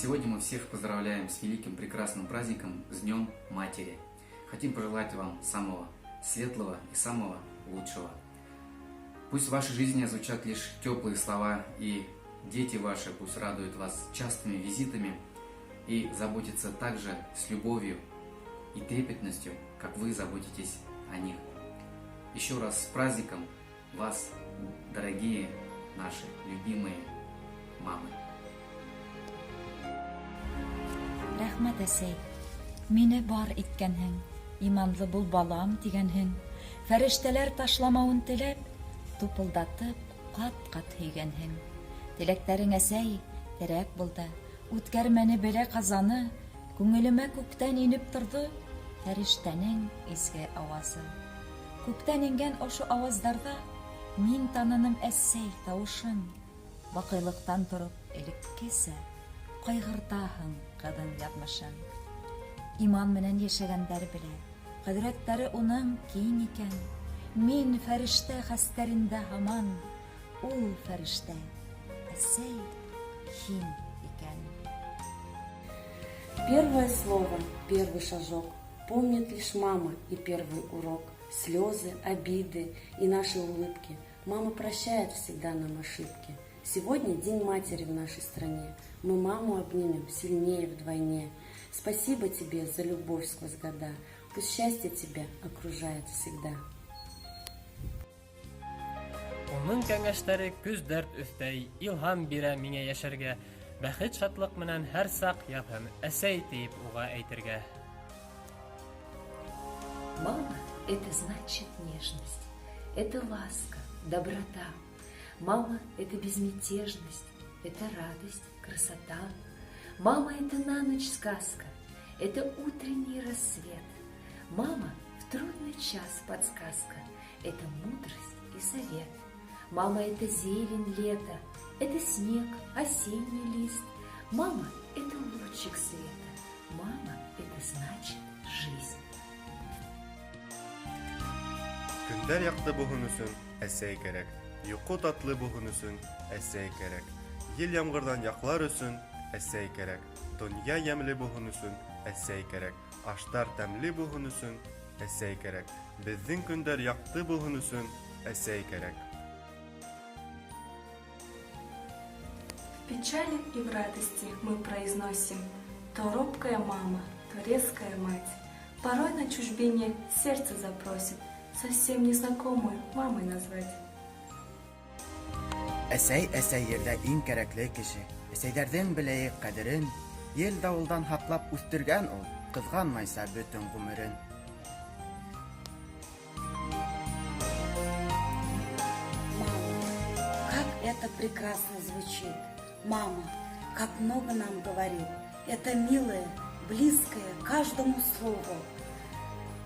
Сегодня мы всех поздравляем с великим прекрасным праздником, с Днем Матери. Хотим пожелать вам самого светлого и самого лучшего. Пусть в вашей жизни звучат лишь теплые слова, и дети ваши пусть радуют вас частыми визитами и заботятся также с любовью и трепетностью, как вы заботитесь о них. Еще раз с праздником вас, дорогие наши любимые мамы. Рәхмәт, әсәй. Мине бар иткәнһең, иманлы бул, балам, тигәнһең. Фәрештәләр ташламауын теләп, тупылдатып, ҡат-ҡат һөйгәнһең. Теләктәрең, әсәй, терәк булды. Үткәрмәне бәлә-ҡазаны, күңелемә күктән инеп торҙо фәрештәнең изге ауазы. Күктән ингән ошо ауаздарҙа мин таныным әсәй тауышын. Баҡыйлыҡтан тороп элеккесә ҡайғыртаһың ҡыҙың яҙмышын. Иман менән йәшәгәндәр белә, ҡөҙрәттәре уның киң икән. Мин фәрештә хәстәрендә һаман, ул фәрештә, әсәй, һин икән. Первое слово, первый шажок помнит лишь мама и первый урок. Слезы, обиды и наши улыбки. Мама прощает всегда нам ошибки. Сегодня День матери в нашей стране. Мы маму обнимем сильнее вдвойне. Спасибо тебе за любовь сквозь года. Пусть счастье тебя окружает всегда. Уның кәңәштәре көс-дәрт өҫтәй, илһам бирә миңә йәшәргә. Бәхет шатлыҡ менән һәр саҡ яҙһын, әсәй тиеп уға әйтергә. Мама – это значит нежность, это ласка, доброта. Мама – это безмятежность, это радость, красота. Мама – это на ночь сказка, это утренний рассвет. Мама в трудный час подсказка, это мудрость и совет. Мама – это зелень лета, это снег, осенний лист. Мама – это лучик света, мама – это значит жизнь. Көндәр яҡты булһын өсөн әсәй кәрәк. Йоҡо татлы булһын өсөн әсәй кәрәк. Ел ямғырҙан яҡлар өсөн әсәй кәрәк. Донъя йәмле булһын өсөн әсәй кәрәк. Аштар тәмле булһын өсөн әсәй кәрәк. Беҙҙең көндәр яҡты булһын өсөн әсәй кәрәк. В печали и в радости мы произносим: то робкая мама, то резкая мать. Порой на чужбине сердце запросит совсем незнакомую мамой назвать. Әсәй, әсәй ерҙә иң кәрәкле кеше. Әсәйҙәрҙең беләйек ҡәҙерен. Ел дауылдан һаҡлап үҫтергән ул, ҡыҙғанмайса бөтөн ғүмерен. Мама, как это прекрасно звучит. Мама, как много нам говорит. Это милое, близкое каждому слову.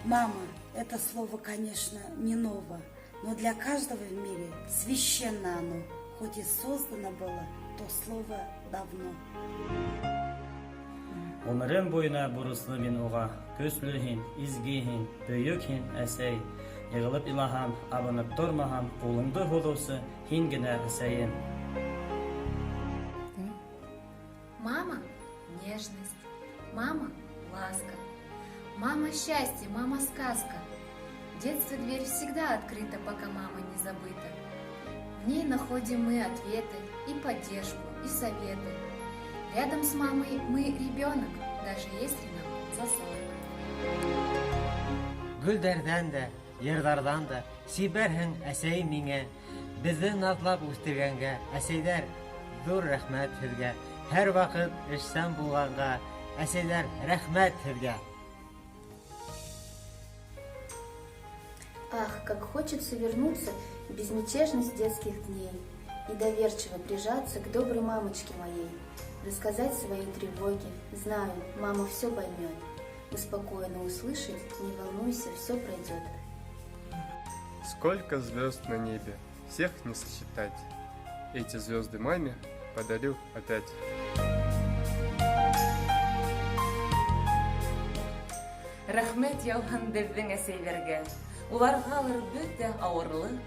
Мама, это слово, конечно, не ново, но для каждого в мире священно оно, хоть и создано было то слово давно. Ғүмерем буйына бурыслы мин уға. Көслө һин, изге һин, бөйөк һин, әсәй. Йығылып илаһам, абынып тормаһам, ҡулыңды һуҙыусы һин генә, әсәйем. Мама – нежность, мама – ласка, мама – счастье, мама – сказка. В детстве дверь всегда открыта, пока мама не забыта. В ней находим мы ответы и поддержку, и советы. Рядом с мамой мы ребенок, даже если нам за 40. Гөлдәрҙән дә, йырҙарҙан да сибәрһең, әсәй, миңә. Беҙҙе наҙлап үҫтергәнгә, әсәйҙәр, ҙур рәхмәт һеҙгә. Һәр ваҡыт эшсән булғанға, әсәйҙәр, рәхмәт һеҙгә. Ах, как хочется вернуться в безмятежность детских дней и доверчиво прижаться к доброй мамочке моей, рассказать свои тревоги. Знаю, мама все поймет. Успокоенно услышать: не волнуйся, все пройдет. Сколько звезд на небе, всех не сосчитать. Эти звезды маме подарю опять. Рәхмәт яуһын беҙҙең әсәйҙәргә. Уларғалыр бөтә ауырлыҡ,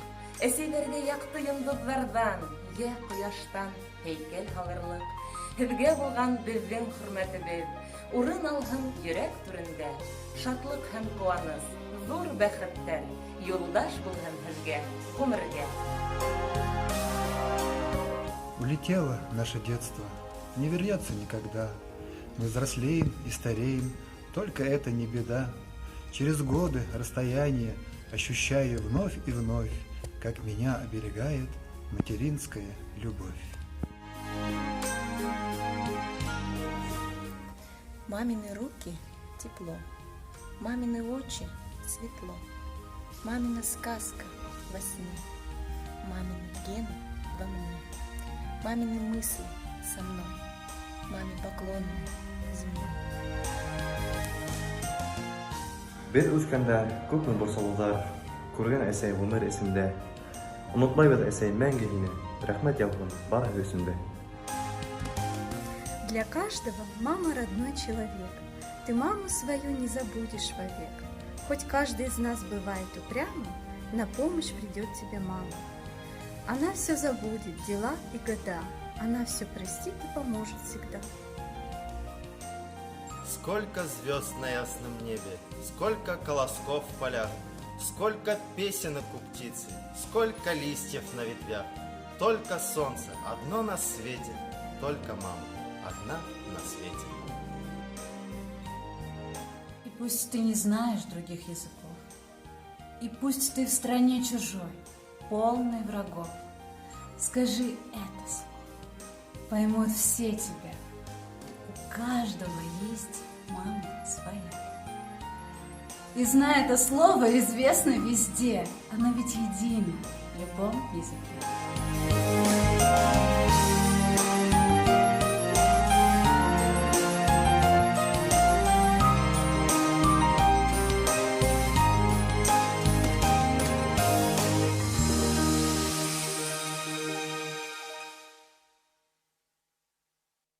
әсәйҙәргә яҡты йондоҙҙарҙан, йә ҡояштан һәйкәл һалырлыҡ. Һеҙгә булған беҙҙең хөрмәтебеҙ урын алһын йөрәк түрендә. Шатлыҡ һәм ҡыуаныс, ҙур бәхеттәр юлдаш булһын һеҙгә ғүмергә. Улетело наше детство, не вернется никогда. Мы взрослеем и стареем, только это не беда. Через годы, расстояние ощущаю вновь и вновь, как меня оберегает материнская любовь. Мамины руки – тепло, мамины очи – светло, мамина сказка во сне, мамины гены во мне, мамины мысли со мной, маме поклонной земной. Беҙ үҫкәндә күпме борсолоуҙар күргән әсәй ғүмер эсендә. Онотмайбыҙ, әсәй, мәңге һине. Рәхмәт яуһын барыһы өсөн дә. Для каждого мама родной человек. Ты маму свою не забудешь вовек. Хоть каждый из нас бывает упрямым, на помощь придет тебе мама. Она все забудет, дела и года. Она все простит и поможет всегда. Сколько звезд на ясном небе, сколько колосков в полях, сколько песенок у птицы, сколько листьев на ветвях. Только солнце одно на свете, только мама одна на свете. И пусть ты не знаешь других языков, и пусть ты в стране чужой, полной врагов, скажи это слово, поймут все тебя. У каждого есть мама своя. И зная это слово, известно везде. Оно ведь едино в любом языке.